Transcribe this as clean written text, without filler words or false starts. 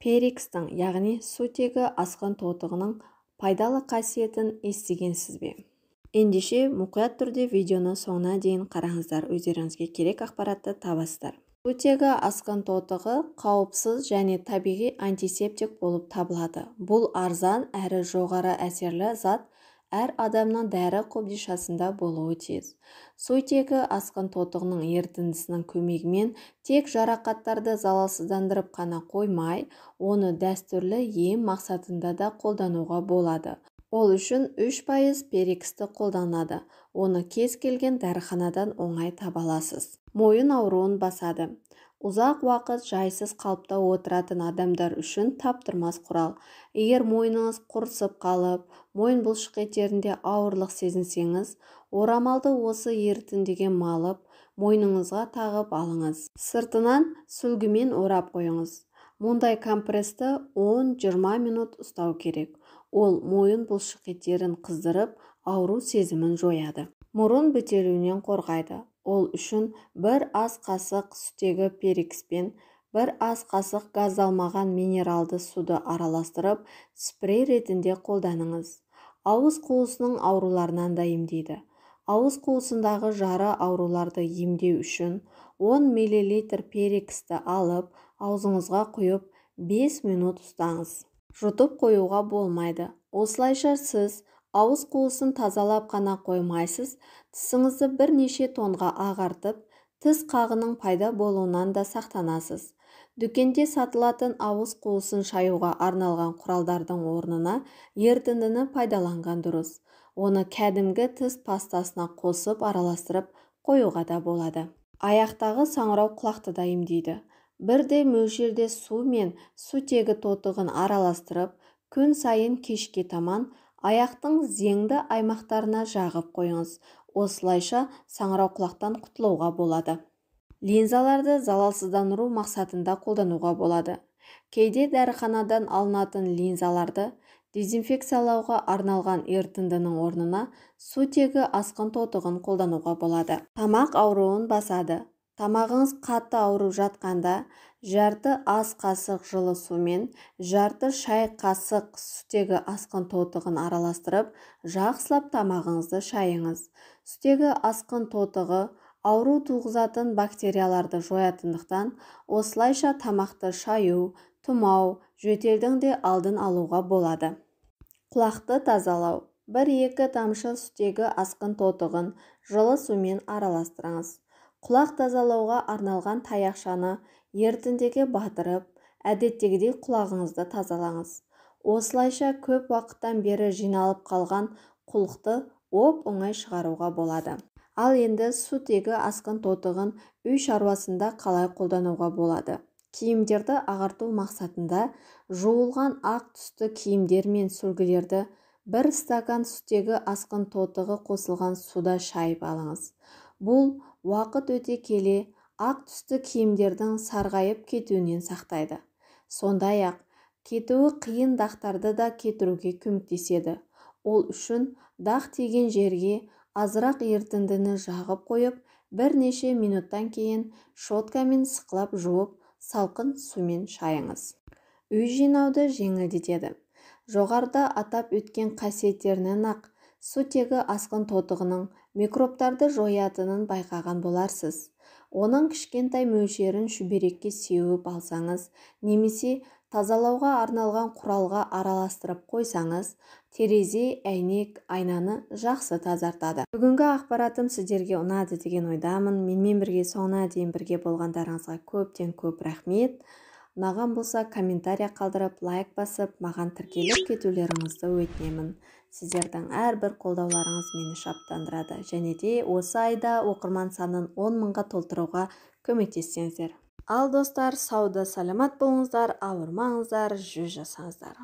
Перикстің, яғни сутегі асқын тотығының пайдалы қасиетін естігенсіз бе? Ендеше мұқият түрде видеоны соңына дейін қараңыздар, өздеріңізге керек ақпаратты табасыздар. Сутегі асқын тотығы қауіпсіз және табиғи антисептик болып табылады. Бұл арзан әрі жоғары әсерлі зат әр адамның дәрі қобдишасында болуы тиіс. Сутегі асқын тотығының ерітіндісінің көмегімен тек жарақаттарды залалсыздандырып қана қоймай, оны дәстүрлі ем мақсатында да қолдануға болады. Ол үшін 3% периксті қолданады. Оны кез келген дәріханадан оңай таба аласыз. Мойын ауруын басады. Ұзақ уақыт жайсыз қалыпта отыратын адамдар үшін таптырмас құрал. Егер мойныңыз құрысып қалып, мойын бұлшық еттерінде ауырлық сезінсеңіз, орамалды осы ерітіндіге малып, мойныңызға тағып алыңыз. Сыртынан сүлгімен орап қойыңыз. Мұндай компрессті 10-20 минут ұстау керек. Ол мойын бұлшық еттерін қыздырып, ауру сезімін жояды. Мұрын бітелуінен қорғайды. Ол үшін 1 ас қасық сутегі перикспен 1 ас қасық газдалмаған минералды суды араластырып, спрей ретінде қолданыңыз. Ауыз қуысының ауруларынан да емдейді. Ауыз қуысындағы жара ауруларды емдеу үшін 10 мл периксті алып, аузыңызға құйып, 5 минут ұстаңыз. Жұтып қоюға болмайды. Осылайша сіз ауыз қуысын тазалап қана қоймайсыз, тісіңізді бірнеше тонға ағартып, тіс қағының пайда болуынан да сақтанасыз. Дүкенде сатылатын ауыз қуысын шаюға арналған құралдардың орнына ерітіндіні пайдаланған дұрыс. Оны кәдімгі тіс пастасына қосып араластырып қоюға да болады. Аяқтағы саңырау құлақты да емдейді. Бірдей мөлшерде су мен сутегі тотығын араластырып, күн сайын кешке таман аяқтың зеңді аймақтарына жағып қойыңыз. Осылайша саңырау құлақтан құтылуға болады. Линзаларды залалсыздандыру мақсатында қолдануға болады. Кейде дәріханадан алынатын линзаларды дезинфекциялауға арналған ерітіндінің орнына сутегі асқын тотығын қолдануға болады. Тамақ ауруын басады. Тамағыңыз қатты ауырып жатқанда, жарты ас қасық жылы сумен, жарты шай қасық сутегі асқын тотығын араластырып, жақсылап тамағыңызды шайыңыз. Сутегі асқын тотығы ауру туғызатын бактерияларды жоятындықтан, осылайша тамақты шаю, тұмау, жөтелдің де алдын алуға болады. Құлақты тазалау. 1-2 тамшы сутегі асқын тотығын жылы сумен араластырыңыз. Құлақ тазалауға арналған таяқшаны ерітіндіге батырып, әдеттегідей құлағыңызды тазалаңыз. Осылайша көп уақыттан бері жиналып қалған құлықты оп-оңай шығаруға болады. Ал енді сутегі асқын тотығын үй шаруасында қалай қолдануға болады? Киімдерді ағарту мақсатында жуылған ақ түсті киімдер мен сүлгілерді 1 стакан сутегі асқын тотығы қосылған суда шайып алыңыз. Бұл уақыт өте келе ақ түсті киімдердің сарғайып кетуінен сақтайды. Сондай-ақ, кетуі қиын дақтарды да кетіруге көмектеседі. Ол үшін дақ тиген жерге азырақ ерітіндіні жағып қойып, бірнеше минуттан кейін щеткамен сықылап жуып, салқын сумен шайыңыз. Үй жинауды жеңілдетеді. Жоғарыда атап өткен қасиеттерінен-ақ сутегі асқын тотығының микробтарды жоятынын байқаған боларсыз. Оның кішкентай мөлшерін шүберекке сеуіп алсаңыз, немесе тазалауға арналған құралға араластырып қойсаңыз, терезе, әйнек, айнаны жақсы тазартады. Бүгінгі ақпаратым сіздерге ұнады деген ойдамын. Менімен бірге соңына дейін бірге болғандарыңызға көптен көп рахмет. Ұнаған болса, комментария қалдырып, лайк басып, маған тіркеліп кетулеріңізді өтінемін. Сіздердің әрбір қолдауларыңыз мені шабыттандырады. Және де осы айда оқырман санын 10 мыңға толтыруға көмектессеңіздер. Ал достар, сауда саламат болыңыздар, ауырмаңыздар, жүз жасаңыздар.